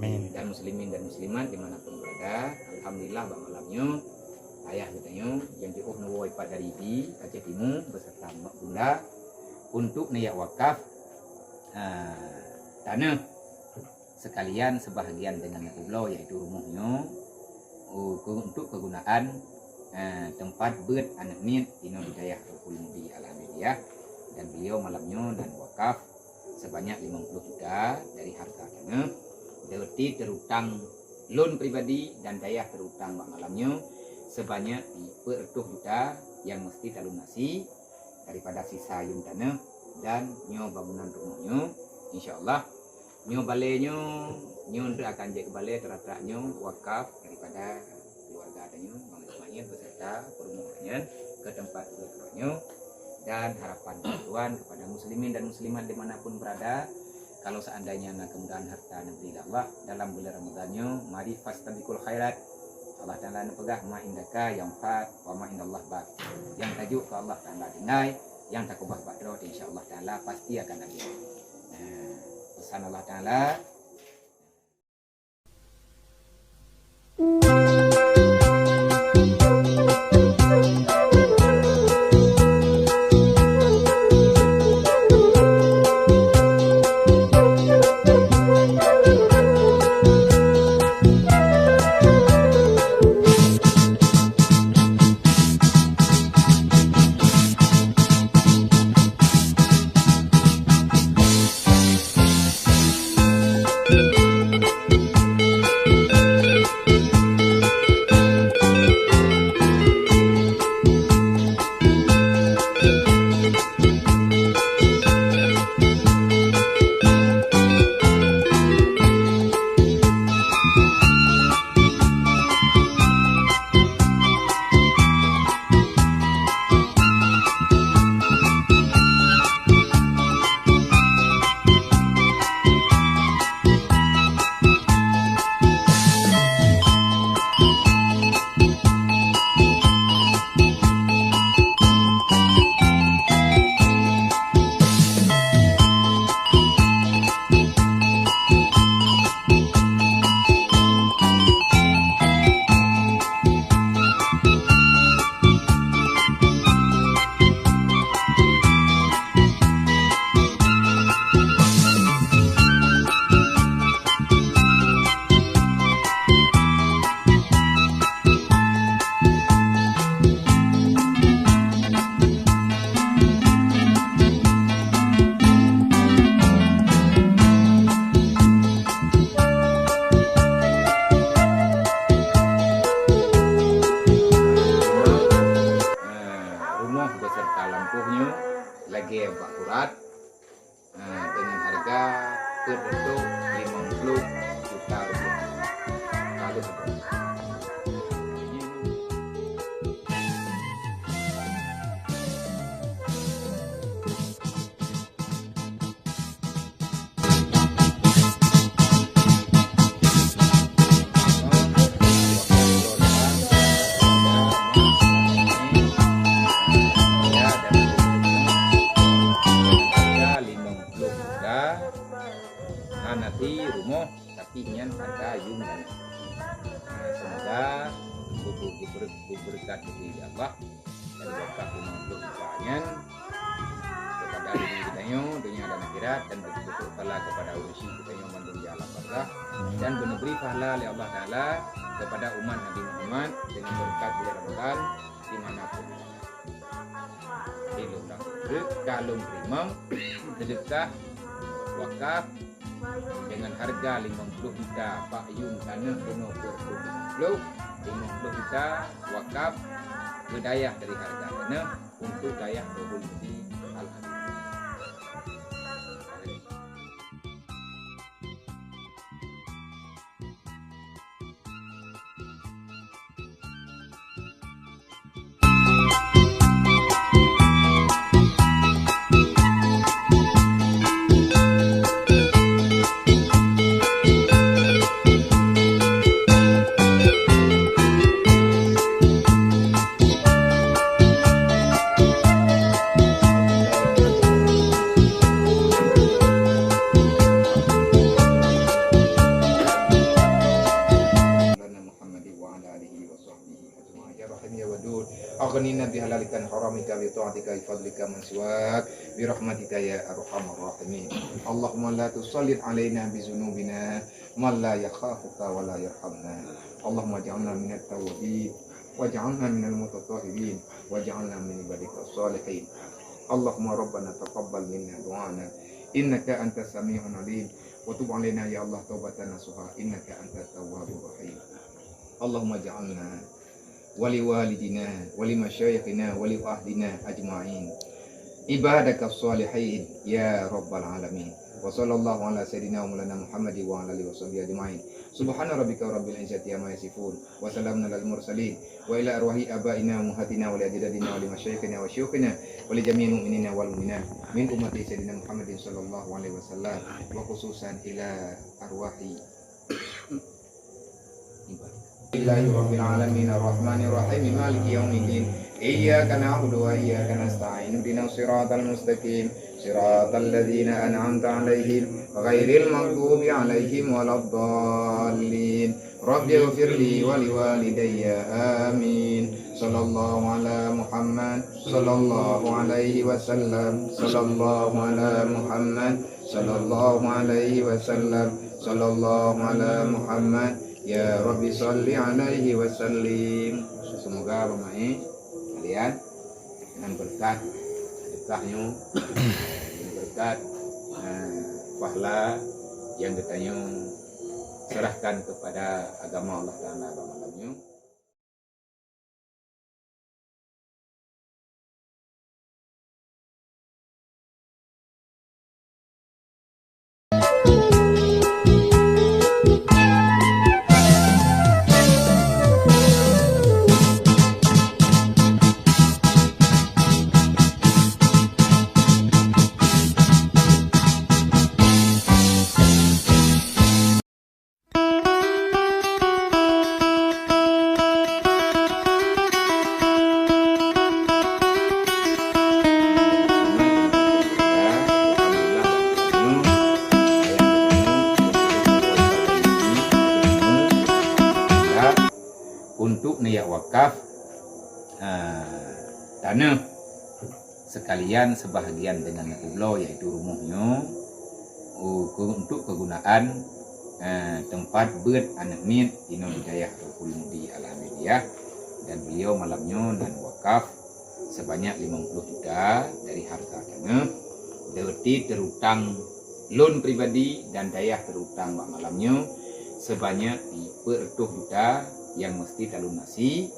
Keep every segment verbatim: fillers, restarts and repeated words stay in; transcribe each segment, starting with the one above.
Amin. Dan muslimin dan muslimat di mana pun berada, alhamdulillah, bak malam nyoe ayah geutanyoe nyang jiôh neuwoe pat dari Idi, Aceh Timu, beserta mak bunda untuk neujak wakaf, ah, taneuh sekalian sebahagian deungon neupubloe, yaitu rumoh nyoe, u-, ke-, untuk kegunaan, eh, teumpat beuet aneuk miet inoe di dayah Ruhul Mubi Al-Hamidiyah, dan beliau malam nyoe nan wakaf sebanyak limong puluh juta dari harta taneuh, berarti terutang lôn pribadi dan dayah terutang bak malam nyoe sebanyak peuet reutôh juta nyang meusti talunasi daripada sisa yuem taneuh dan nyoe bangunan rumoh nyoe. Insya Allah, nyoe balée nyoe, nyoe treuk akan jeuet keu balée, teurak-teurak nyoe wakaf daripada keluarga tanyoe, Bang Ismail beserta peurumoh nyan, keu teumpat beuet roh nyoe. Dan harapan bantuan kepada muslimin dan muslimat di mana pun berada, kalau seandainya na kemudahan harta neubri lé Allah dalam bulan Ramadan nyoe, mari fastabiqul khairat. Allah Taala neupeugah, "Ma indaka yanfad, wa ma indallah baq." Nyang tajok keu Allah Taala tinggai, nyang takeubah bak droe, insya Allah Taala pasti akan habis. Nah, pesan Allah Taala. Rumoh beserta lampôh nyoe lagée bak urat, eh, dengan harga per reutôh limong ploh juta rupiah. Ka lheueh Hana ti rumoh, tapi nyan harta yuem taneuh. Semoga beubeurekat dibri lé Allah dan berkah limong ploh juta nyan kepada diri geutanyoe, dunia dan akhirat, dan beutôi-beutôi pahala kepada ureueng syik geutanyoe mandum di alam barzakh, dan beuneubri pahala lé Allah Taala kepada umat Nabi Muhammad dengan berkat bulan Ramadan di mana pun. Di lôn treuk ka lôn teurimong seudeukah wakaf dengan harga limong ploh juta bak yuem taneuh bunoe peuet ploh limong ploh, limong ploh juta wakaf keu dayah dari harta taneuh untuk dayah Ruhul Mubi Al-Hamidiyah. أغننا بحلالك عن حرامك بطاعتك بفضلك من سواك برحمتك يا أرحم الراحمين. اللهم لا تسلط علينا بذنوبنا من لا يخافك ولا يرحمنا. اللهم اجعلنا من التوابين واجعلنا من المتطهرين واجعلنا من عبادك الصالحين. اللهم ربنا تقبل منا دعاءنا إنك أنت السميع العليم وتب علينا يا الله توبة نصوحا إنك أنت التواب الرحيم. اللهم اجعلنا ولوالدينا ولمشايخنا ولأهلنا أجمعين عبادك الصالحين يا رب العالمين. وصلى الله على سيدنا ومولانا محمد وعلى آله وصحبه أجمعين. سبحان ربك رب العزة عما يصفون وسلام على المرسلين وإلى أرواح آبائنا وأمهاتنا ولأجدادنا ولمشايخنا وشيوخنا ولجميع المؤمنين والمؤمنات من أمة سيدنا محمد صلى الله عليه وسلم وخصوصا إلى أرواح لله رب العالمين الرحمن الرحيم مالك يوم الدين إياك نعبد وإياك نستعين اهدنا الصراط المستقيم صراط الذين أنعمت عليهم غير المغضوب عليهم ولا الضالين رب اغفر لي ولوالدي آمين. صلى الله على محمد صلى الله عليه وسلم صلى الله على محمد صلى الله عليه وسلم صلى الله على محمد يا رب صل عليه وسلم. Semoga pemain kalian dengan berkat sedekah nyoe, dengan berkat, eh, pahala yang geutanyoe serahkan kepada agama Allah Taala bak malam nyoe. Untuk niat wakaf, ah, taneuh sekalian sebahagian dengan neupubloe, yaitu rumoh nyoe, u-, ke-, untuk kegunaan, eh, tempat beuet aneuk miet inoe di dayah Ruhul Mudi Alhamdulillah, dan beliau malam nyoe nan wakaf sebanyak limong puluh juta dari harta taneuh, deuti terutang lôn pribadi dan dayah terutang bak malam nyoe sebanyak peuet reutôh juta yang mesti talunasi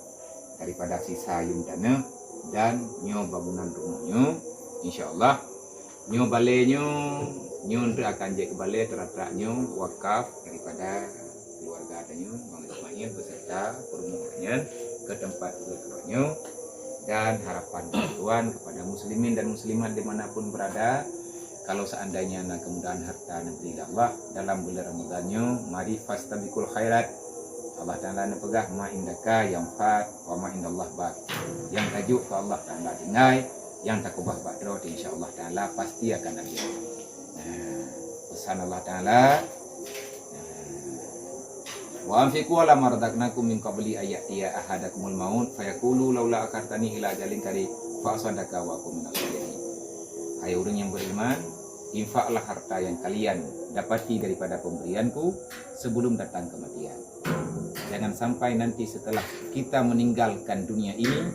daripada sisa yuem taneuh dan nyoe bangunan rumoh nyoe. Insya Allah, nyoe balée nyoe, nyoe treuk akan jeuet keu balée teurak-teurak nyoe wakaf daripada keluarga tanyoe, Bang Ismail beserta peurumoh nyan ke tempat beuet nyoe. Dan harapan bantuan kepada muslimin dan muslimat di mana pun berada, kalau seandainya na kemudahan harta neubri lé Allah dalam buleuen Ramadhan nyoe, mari fastabiqul khairat. Allah Taala neupeugah, "Ma indaka yanfad, wa ma indallah baq." Nyang tajok keu Allah Taala tinggai, nyang takeubah bak droe, insya Allah Taala pasti akan ada. Nah, pesan Allah Taala, nah, "Wa anfiqu ala ma razaqnakum min qabli an ya'tiya ahadakumul maut fayaqulu laula akhartani ila ajalin qarib fa asaddaqa wa akun minasalihin." Hai ureuëng nyang beriman, infaklah harta yang kalian dapati daripada pemberianku sebelum datang kematian. Jangan sampai nanti setelah kita meninggalkan dunia ini,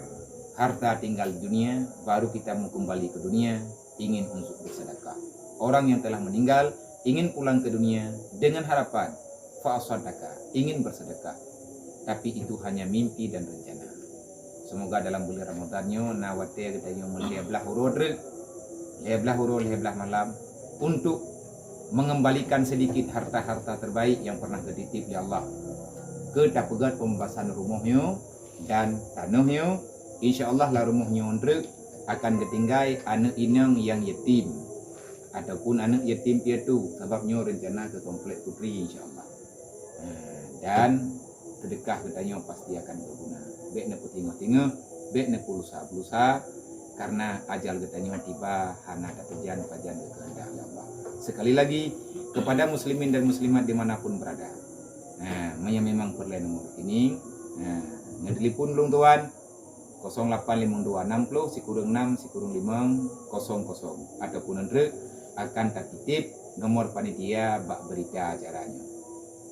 harta tinggal di dunia, baru kita mau kembali ke dunia, ingin untuk bersedekah. Orang yang telah meninggal ingin pulang ke dunia dengan harapan, fa asaddaqa, ingin bersedekah. Tapi itu hanya mimpi dan rencana. Semoga dalam bulan Ramadan nyoe na watée geutanyoe meulhée blaih uroe treuk, lhée blaih uroe, lhée blaih malam untuk mengembalikan sedikit harta-harta terbaik yang pernah geutitip lé Allah. Keu tapeugét pembebasan rumoh nyoe dan tanoh nyoe, insya Allah lam rumoh nyoe treuk akan geutinggai aneuk inong nyang yatim ataupun aneuk yatim piatu, sabab nyoe rencana keu komplek putri, insya Allah. Nah, dan sedekah geutanyoe pasti akan berguna. Bék neupeutingoh-tingoh, bék neupeurusa-perusa, karena ajal geutanyoe tiba hana tateujan pajan keuheundak Allah. Sekali lagi, kepada muslimin dan muslimat di mana pun berada, nah, meunyoe memang peureulée nomor rekening, nah, neutelepon lôn tuan, kosong lapan limong dua enam puluh sikureueng enam sikureueng limong kosong kosong, ataupun neutreuk akan tatitip nomor panitia bak berita acara nyoe.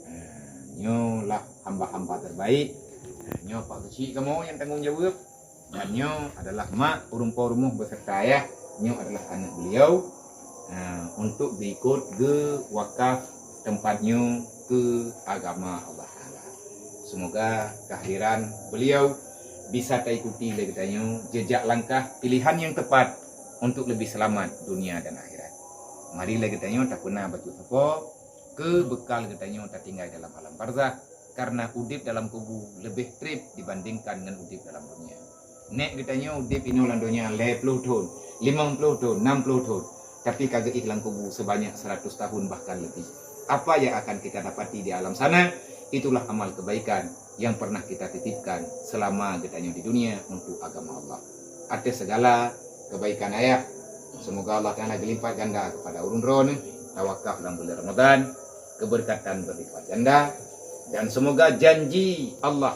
Nah, nyoe lah hamba-hamba terbaik. Nah, nyoe Pak Keuchik kamoe nyang tanggong jaweueb. Dan nyoe adalah mak ureueng po rumoh beserta ayah. Nyoe adalah aneuk beliau, ha, untuk diikot geuwakaf tempat nyoe keu agama Allah Taala. Semoga kehadiran beliau bisa taikuti lé geutanyoe jejak langkah pilihan nyang tepat untuk leubeh seulamat dunia dan akhirat. Mari lé geutanyoe tapeuna bacut sapo keu beukal geutanyoe tatinggai dalam alam barzakh, karena udeb dalam kubu leubeh treb dibandingkan ngon udeb dalam dunia. Nèk geutanyoe udeb inoe lam donya lhèe ploh thon, limong ploh thon, nam ploh thon, tapi ka geuéh lam kubu seubanyak seratus tahun bahkan lebih. Apa yang akan kita dapati di alam sana, itulah amal kebaikan yang pernah kita titipkan selama geutanyoe di dunia untuk agama Allah. Atas segala kebaikan ayah, semoga Allah Taala geulipat ganda kepada ureueng droeneuh tawakaf lam bulan Ramadan, keberkatan berlipat ganda, dan semoga janji Allah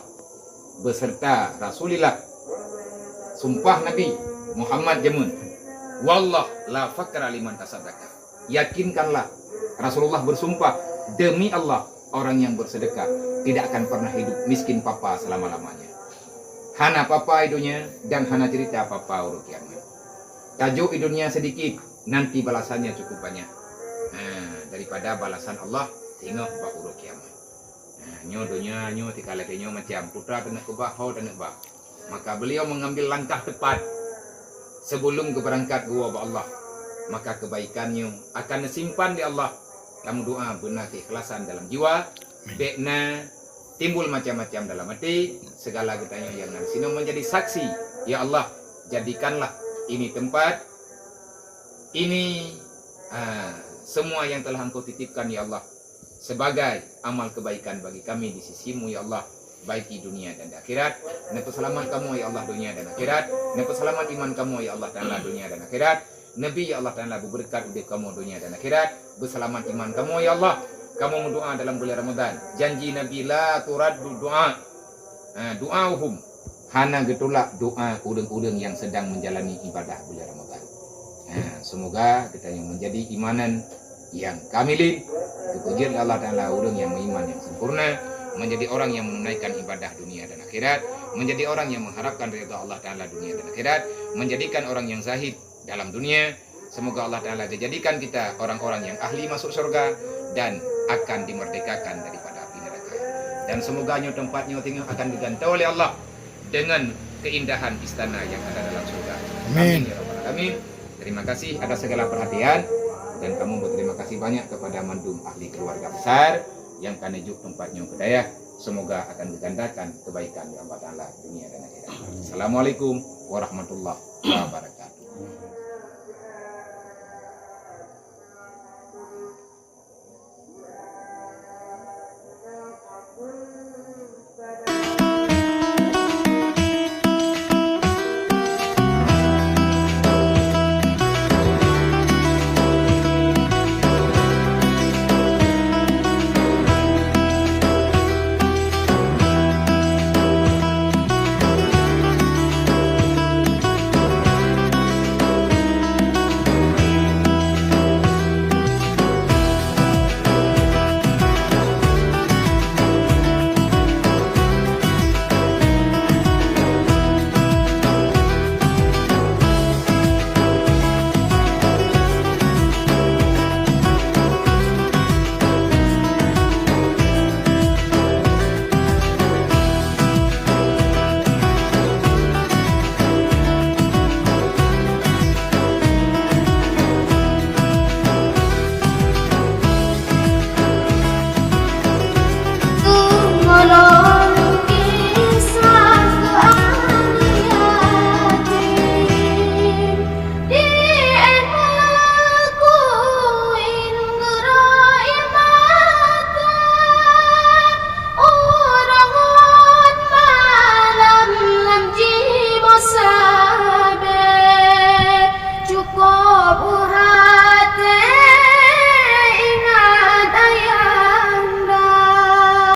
beserta Rasulillah, sumpah Nabi Muhammad jameun, "Wallah la fakra liman tasaddaqa." Yakinkanlah, Rasulullah bersumpah, "Demi Allah, orang yang bersedekah tidak akan pernah hidup miskin papa selama-lamanya. Hana papa i dunia dan hana cerita papa uroe kiamat. Tajok i dunia sedikit, nanti balasannya cukup banyak, ha, daripada balasan Allah singoh bak uroe kiamat." Nah, nyoe donya nyoe tika lagèe nyoe macam, putra taneuk keubah, ho taneuk bah. Maka beliau mengambil langkah tepat sebelum geubeurangkat geuwoe bak Allah. Maka kebaikan nyoe akan neusimpan lé Allah. Tameudoa beuna keikhlasan dalam jiwa, bèk na timbul macam-macam dalam até. Segala geutanyoe nyang na sinoe menjadi saksi. Ya Allah, jadikanlah ini tempat, ini, ah, semua yang telah Engkau titipkan, ya Allah, sebagai amal kebaikan bagi kami di sisi-Mu, ya Allah, baik di dunia dan di akhirat. Neupeuseulamat kamoe, ya Allah, dunia dan akhirat. Neupeuseulamat iman kamoe, ya Allah Taala, dunia dan akhirat. Neubi, ya Allah Taala, beubeureukat udeb kamoe dunia dan akhirat. Beuseulamat iman kamoe, ya Allah. Kamoe meudoa dalam bulan Ramadan. Janji Nabi, "La turaddu du'a." Ha, du'auhum. Hana geutulak doa ureueng-ureueng nyang sedang menjalani ibadah bulan Ramadan. Ha, semoga geutanyoe menjadi imanan nyang kamilin, geupeujeuet lé Allah Taala ureueng nyang meuiman nyang sempurna, menjadi orang yang menunaikan ibadah dunia dan akhirat, menjadi orang yang mengharapkan ridha Allah Taala dunia dan akhirat, menjadikan orang yang zahid dalam dunia. Semoga Allah Taala geuh jadikan kita orang-orang yang ahli masuk syurga dan akan dimerdekakan daripada api neraka. Dan semoga nyoe tempat nyoe teungoh akan geugantoe lé Allah dengan keindahan istana yang ada dalam syurga. Amin. Amin ya rabbal alamin. Terima kasih atas segala perhatian dan kamoe berterima kasih banyak kepada mandum ahli keluarga besar yang ka neujok tempat nyoe keu dayah. Semoga akan geugandakan kebaikan lé Allah Taala dunia dan akhirat. Assalamualaikum warahmatullahi wabarakatuh.